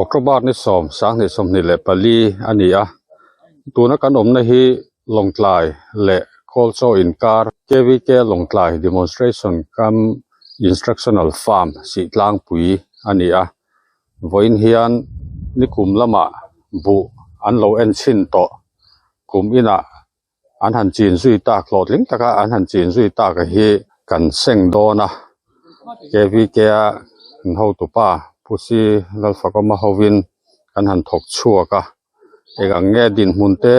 October ni sawm sanghnih sawmhnih leh pali a ni a tuna kan awmna hi Lawngtlai leh Kawlchaw inkar K_V_K Lawngtlai Demonstration Cum Instructional Farm sih tlangpui a ni a vawiin hian nikum lamah buh an lo en chhin tawh kum inah an han chin zui tak hlawhtling taka an han chin zui tak a hi kan seng dawn a K_V_K a an hotupa Pu Si Lalfakawma hovin an han thawk chhuak a eng ang nge dinhmun te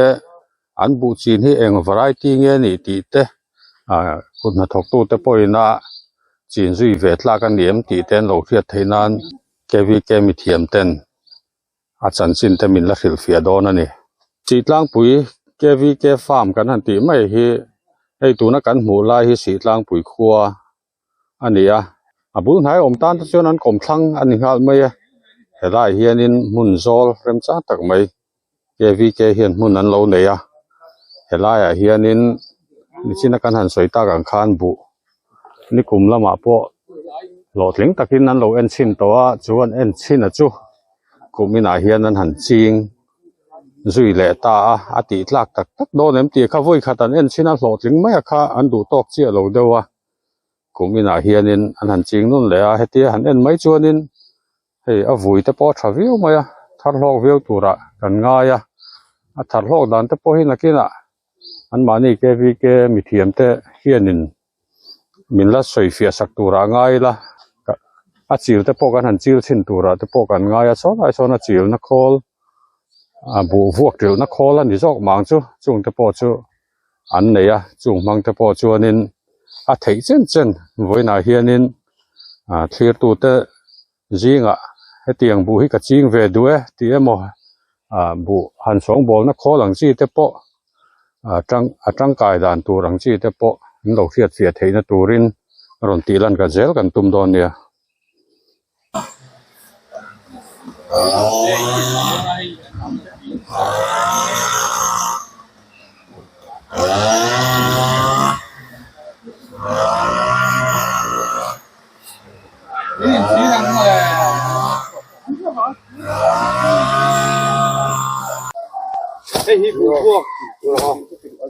an buh chin hi eng variety nge a nih tih te ah kut hnathawk tute pawhin a chin zui ve tlak a ni em tih te an lo hriat theih nan K_V_K mithiam ten. a chanchin te min la hrilhfiah dawn a ni. Sihtlangpui KVK farm kan han tih mai hi hei tuna kan hmuh lai hi Sihtlangpui khua a ni a, a bul hnai awm tan te chuan an kawm thlang a ni nghal mai a, helaiah hianin hmun zawl remchang tak mai KVK hian hmun an lo nei a, helaiah hianin nichina kan han sawi tak ang khan buh nikum lamah pawh hlawhtling takin an lo en chhin tawh a chu an en chhin a chu kum inah hian an han ching zui leh ta a a tih tlak tak tak dawn em tih kha vawi khat an en chhin a hlawhtling mai a kha an duh tawk chiah lo deuh a kum inah hianin an han ching nun leh a hetia han en mai chuanin hei a vui te pawh a tha viau mai a thar hlawk viau turah kan ngai a a thar hlawk dan te pawh hi nakinah anmahni K_V_K mithiam te hianin min la sawi fiah sak turah a ngai ila a chil te pawh kan han chil chhin turah te pawh kan ngai a sawn lai sawn a chilna khawl a buh vuak ṭilhna khawl a ni zawk mang chu chung te pawh chu an nei a chung hmang te pawh chuanin a theih chen chen vawiinah hianin ah thlirtute zingah hetiang buh hi ka ching ve duh e tih emaw ah buh han sawngbawlna khawl ang chi te pawh ah tang a tangkai dan tur ang chi te pawh an lo hriat fiah theihna turin rawn tih lan ka zel kan tum dawn nia. Hei hi buhvuak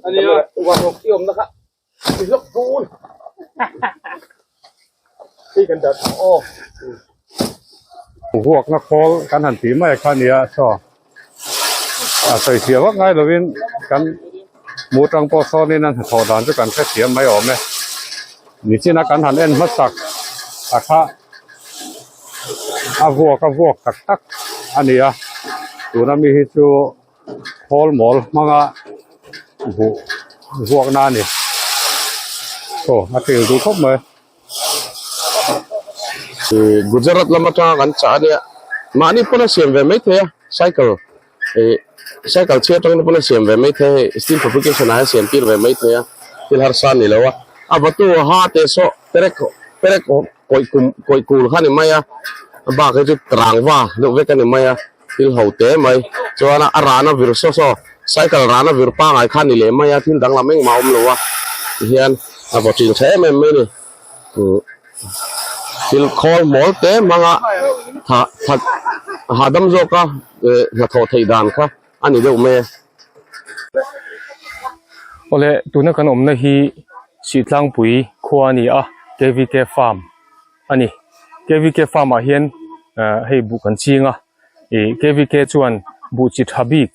a nia Buhvuakna khawl kan han tih mai kha nia saw a sawi fiah vak ngai lovin kan mu tang pawh sawnin an hnathawh dan chu kan hrethiam mai awm e. Nichina kan han en hmasak a kha a vuak a vuak tak tak a ni a tuna mi hi chu khawl mawl hmanga buh vuakna a ni aw a ṭil duh khawp mai. Ih Gujarat lam atanga kan chah a nia mahni pawn a siam ve maithei a cycle ih cycle chhia atangin pawn a siam ve maithei a hei steel fabrication ah hian siam tir ve maithei a thil harsa a ni lo a a vatu ha te saw perek perek kawih kum kawih kul kha a ni mai a a bak hi chu rangva deuh vek a ni mai a thil ho te mai chuan a rana vir saw saw cycle rana vir pangai kha a ni leh mai a thil danglam engmah a awm lo a tihian a vaw thin tha em em mai a ni thil khawl hmawl te hmanga tha tha hahdam zawka eh hnathawh theih dan kha a ni deuh mai a. Awle tuna kan awmna hi Sihtlangpui khua a ni a K_V_K farm a ni K_V_K farm ah hian ah hei buh kan ching a ih K_V_K chuan buh chi tha bik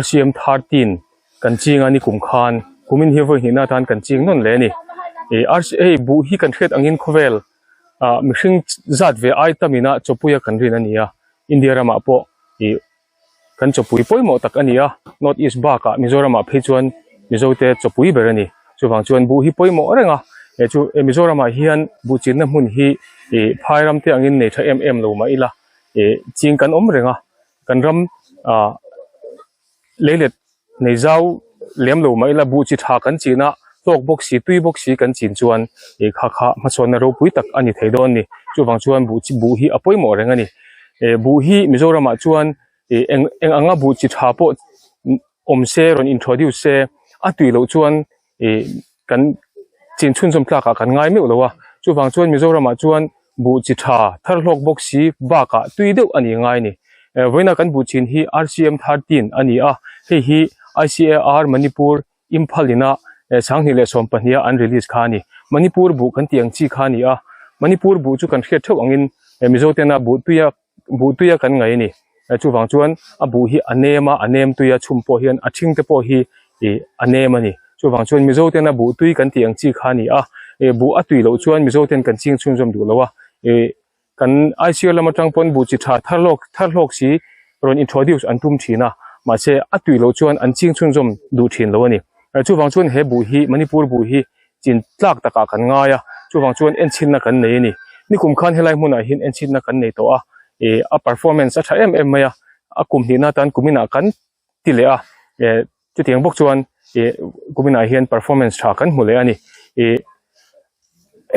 R_C_M 13 kan ching a ni kum khan kumin hi vawi hnihna atan kan ching nawn leh a ni ih R_C hei buh hi kan hriat angin khawvel ah mihring zat ve ai tamina chawpuia kan rin a ni a India ramah pawh ih kan chawpui pawimawh tak a ni a North East bakah Mizoramah phei chuan Mizo te chawpui ber a ni chuvang chuan buh hi pawimawh reng a eh chu Mizoramah hian buh chinna hmun hi ih phai ram te angin nei tha em em lo mah ila ih ching kan awm reng a kan ram ah leilet nei zau lem lo mah ila buh chi tha kan chin a hlawk bawk si tui bawk si kan chin chuan ih kha kha hmasawnna ropui tak a ni thei dawn a ni chuvang chuan buh chi buh hi a pawimawh reng a ni eh buh hi Mizoramah chuan ih eng eng anga buh chi tha pawh awm se rawn introduce se a tui loh chuan ih kan chin chhunzawm tlakah kan ngai meuh lo a chuvang chuan Mizoramah chuan. Buh chi tha thar hlawk bawk si bakah tui deuh a ni ngai a ni. Vawiina kan buh chin hi RCM 13 a ni a, hei hi ICAR Manipur Imphal ina 2012 a an release kha a ni. Manipur buh kan tih ang chi kha a ni a, Manipur buh chu kan hriat theuh angin Mizo tena buh tuia buh tuia kan ngaih a ni. Chuvang chuan a buh hi a nem a, a nem tui a chhum pawh hian a thing te pawh hi ih a nem a ni. Chuvang chuan Mizo tena buh tui kan tih ang chi kha a ni a, ih buh a tui loh chuan Mizo ten kan ching chhunzawm duh lo a, ih kan ICU lam atang pawn buh chi tha thar hlawk thar hlawk si rawn introduce an tum thin a, mahse a tui loh chuan an ching chhunzawm duh thin lo a ni. Chuvang chuan he buh hi Manipur buh hi chin tlak takah kan ngai a, chuvang chuan enchhinna kan nei a ni. Nikum khan helai hmunah hian enchhinna kan nei tawh a, ih a performance a tha em em mai a, a kum hnihna atan kuminah kan ti leh a, eh chutiang bawk chuan ih kuminah hian performance tha kan hmu leh a ni. Ih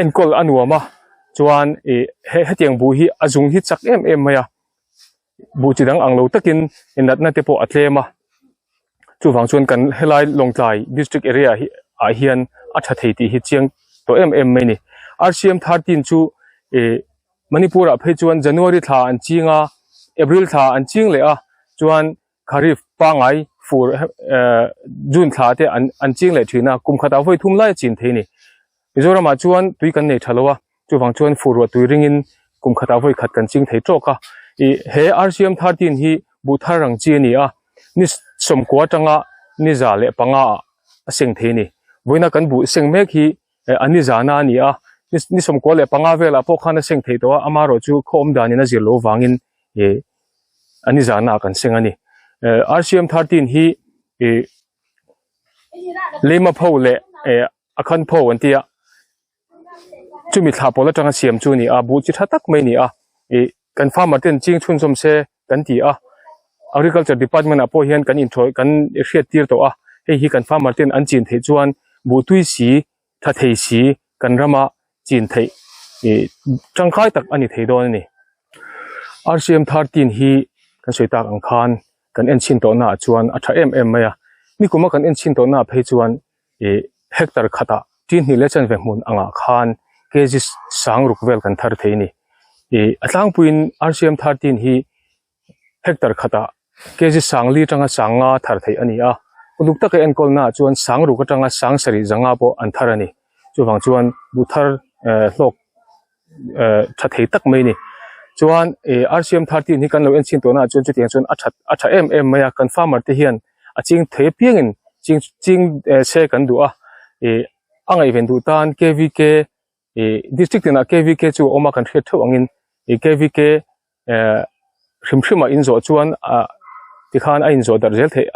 enkawl a nuam a, chuan ih he hetiang buh hi a zung hi chak em em mai a, buh chi dang ang lo takin natna te pawh a tlem a, chuvang chuan kan helai Lawngtlai district area hi ah hian a tha thei tih hi chiang tawh em em mai a ni. RCM 13 chu ih Manipur ah phei chuan January thla an ching a, April thla an ching leh a, chuan Kharif pangai fur eh June thla te an an ching leh thin a, kum khatah vawi thum lai a chin thei a ni. Mizoramah chuan tui kan nei tha lo a, chuvang chuan fur ruah tui ringin kum khatah vawi khat kan ching thei tawk a. Ih he RCM 13 hi buh thar ang chi a ni a, ni sawmkua atanga ni 105 ah a seng thei a ni. Vawiina kan buh seng mek hi eh a ni zana a ni a, ni ni 95 velah pawh khan a seng theih tawh a, amaherawh chu khaw awm danin a zir loh vangin ih a ni zana ah kan seng a ni. Eh RCM 13 hi ih Lema pho leh eh a khan pho an ti a, chumi thla pawl atanga siam chu a ni a, buh chi tha tak mai a ni a, ih kan farmer ten ching chhunzawm se kan ti a, agriculture department ah pawh hian kan inthawi kan hriat tir tawh a, hei hi kan farmer ten an chin theih chuan buh tui si tha thei si kan rama chin theih ih tangkai tak a ni thei dawn a ni. RCM 13 hi kan sawi tak ang khan kan en chhin tawh naah chuan a tha em em mai a, nikuma kan en chhin tawh naah phei chuan ih hectare khatah tin hnih leh chanve hmun angah khan kg sang ruk vel kan thar thei a ni. Ih a tlangpuiin RCM 13 hi hectare khatah kg sang li atanga sang nga thar theih a ni a, uluk taka enkawl naah chuan sang ruk atanga sang sarih zanga pawh an thar a ni. Chuvang chuan buh thar eh hlawk eh tha thei tak mai a ni. Chuan ih RCM 13 hi kan lo en chhin tawh naah chuan chutiang chuan a that a tha em em mai a, kan farmer te hian a ching thei apiangin ching ching eh se kan duh a, ih a ngaihven duh tan KVK ih district tinah KVK chu a awm a kan hriat theuh angin ih KVK eh hrim hrim ah inzawh chuan ah tikhan a inzawh darh zel theih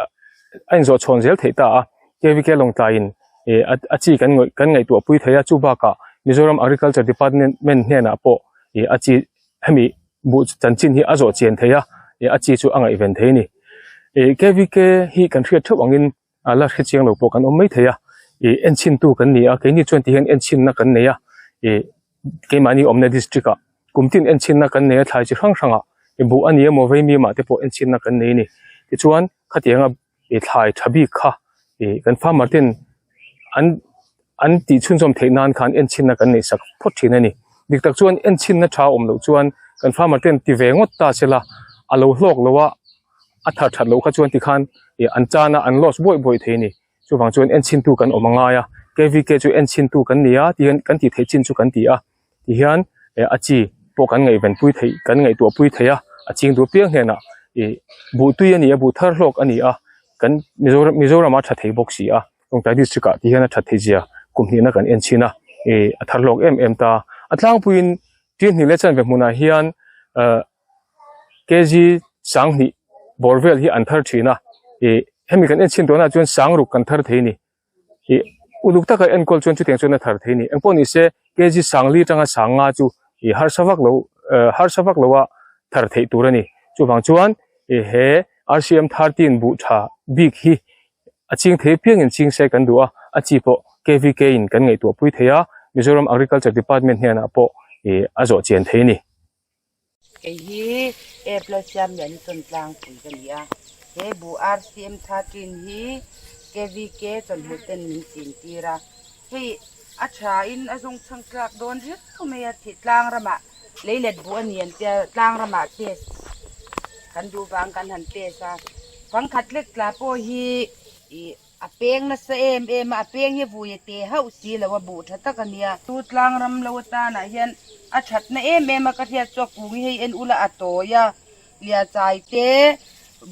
a inzawh chhawn zel theih ta a KVK Lawngtlai in ih a chi kan ngawih kan ngaihtuah pui thei a chu bakah Mizoram Agriculture Department hnenah pawh ih a chi hemi buh chanchin hi a zawh chian thei a ih a chi chu a ngaihven thei a ni ih KVK hi kan hriat theuh angin a la hre chiang lo pawh kan awm mai thei a ih enchhin tu kan ni a keini chuan tihian enchhinna kan nei a ih keimahni awmna district ah kum tin enchhinna kan nei a thlai chi hrang hrang ah ih buh a ni emaw veimi mah te pawh enchhinna kan nei a ni tichuan khatianga ih thlai tha bik kha ih kan farmer ten an an tih chhunzawm theih nan khan enchhinna kan neih sak phawt thin a ni dik tak chuan enchhinna tha awm loh chuan kan farmer ten ti ve ngawt ta se la a lo hlawk lo a. a thar that loh kha chuan tikhan ih an tan a an loss buaih buaih thei a ni chuvang chuan enchhintu kan awm a ngai a KVK chu enchhintu kan ni a tihian kan tih theih chin chu kan ti a tihian eh a chi pawh kan ngaihven pui theih kan ngaihtuah pui thei a a ching duh piang hnenah ih buh tui a ni a buh thar hlawk a ni a kan Mizoram Mizoram a tha thei bawk si a Lawngtlai district ah tihian a that theih zia kum hnihna kan enchhin a ih a thar hlawk em em ta a tlangpuiin tin hnih leh chanve hmunah hian eh. Kg 2000 bawr vel hi an thar thin a ih hemi kan en chhin tawh na chuan 6000 kan thar thei a ni ih uluk taka enkawl chuan chutiang chuan a thar thei a ni engpawh ni se kg 40 atanga 50 chu ih harsa vak lo eh harsa vak lo a thar theih tur a ni chuvang chuan ih he RCM 13 buh tha bik hi a ching thei apiangin ching se kan duh a a chi pawh KVK in kan ngaihtuah pui thei a Mizoram Agriculture Department hnenah pawh ih a zawh chian thei a ni. Kei hi app la siam lian i chawn tlangpui ka ni a, he buh RCM 13 hi KVK chawlhmu ten min chin tir a, hei a tha in a zawng chhang tlak dawn riau mai a, thih tlang ramah. Leilet buh a ni an tia tlang ramah test kan duh vang kan han test a. Fangkhat lek tla pawh hi ih a peng nasa em em a, a peng hi vui a te hauh si lo a, buh tha tak a nia. Chu tlang ram lo atanah hian a thatna em em a ka hriat chu a kung hi hei en ula a tawi a, liachai te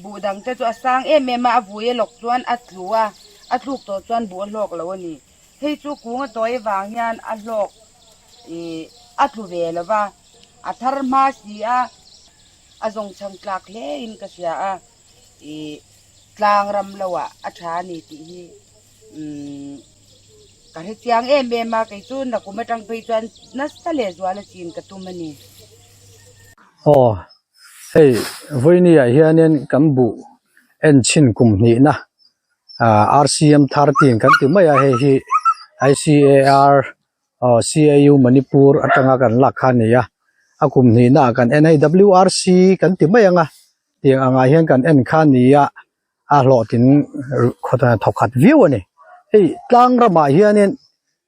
buh dang te chu a sang em em a, a vui a lawk chuan a tlu a, a tluk tawh chuan buh a hlawk lo a ni. Hei chu kung a tawi vang hian a hlawk ih a tlu ve lo va, a thar hma si a, a zawng chhang tlak hle in ka hria a, ih tlang ram lo ah a tha a ni tih hi umm ka hre chiang em em a, kei chu nakum atang phei chuan nasa leh zual a chin ka tum a ni. Aw hei vawiini ah hianin kan buh en chhin kum hnihna ah rcm 13 kan ti mai a hei hi icar aw cau manipur atanga kan lak kha a ni a a kum hnihna ah kan en a hei wrc kan ti mai ang a tiang angah hian kan en kha a ni a a hlawhtling thawkhat viau a ni hei tlang ramah hianin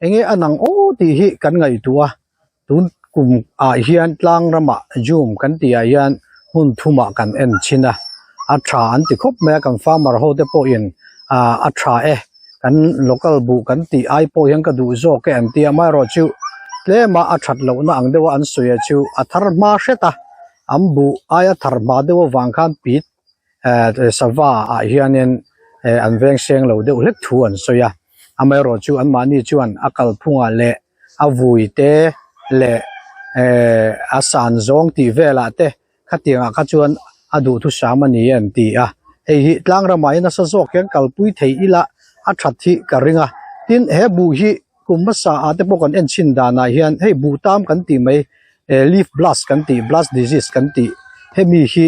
eng nge a nang aw tih hi kan ngaihtuah a tun kum ah hian tlang ramah zoom kan tih ah hian hmun thumah kan en thin a a tha an ti khawp mai a kan farmer ho te pawhin ah a tha e kan local buh kan tih ai pawh hian ka duh zawk e an ti a amaherawhchu tlema a that lohna ang deuha an sawi ah chu a thar hma hret a an buh aia thar hma deuh avang khan pit eh sava ah hianin eh an veng seng lo deuh hlek thu an sawi a amaherawhchu anmahni chuan a kalphungah leh a vui te leh ehh a san zawng tih velah te khatiangah kha chuan a duhthusam a ni an ti a hei hi tlang ramah hian nasa zawk hian kalpui thei ila a that hi ka ring a tin he buh hi kum hmasa ah te pawh kan en chhin danah hian hei buh tam kan tih mai eh leaf blast kan tih blast disease kan tih hemi hi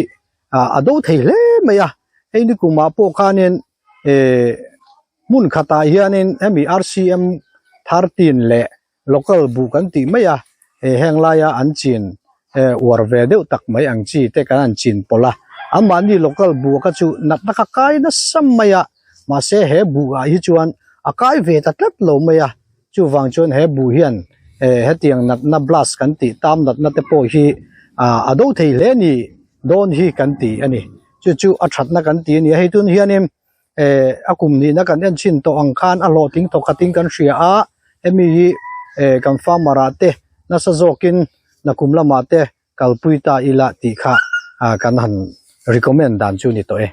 ah a do thei hle mai a hei ni kumah pawh khanin eh hmun khatah hianin hemi rcm 13 leh local buh kan tih mai a eh heng laia an chin eh uar ve deuh tak mai ang chi te kan han chin pawlh a anmahni local buh kha chu natna kha kai nasa mai a mahse he buh ah hi chuan a kai ve ta tlat lo mai a chuvang chuan he buh hian eh hetiang natna blast kan tih tam natna te pawh hi ah a do thei hle a ni dawn hi kan ti a ni chu chu a thatna kan ti a ni a hei tun hianin eh a kum nihna kan en chhin tawh ang khan a hlawhtling thawk khatin kan hria a hemi hi eh kan farmer ah te nasa zawkin nakum lamah te kalpui ta ila tih kha ah kan han recommend dan chu ni tawh e.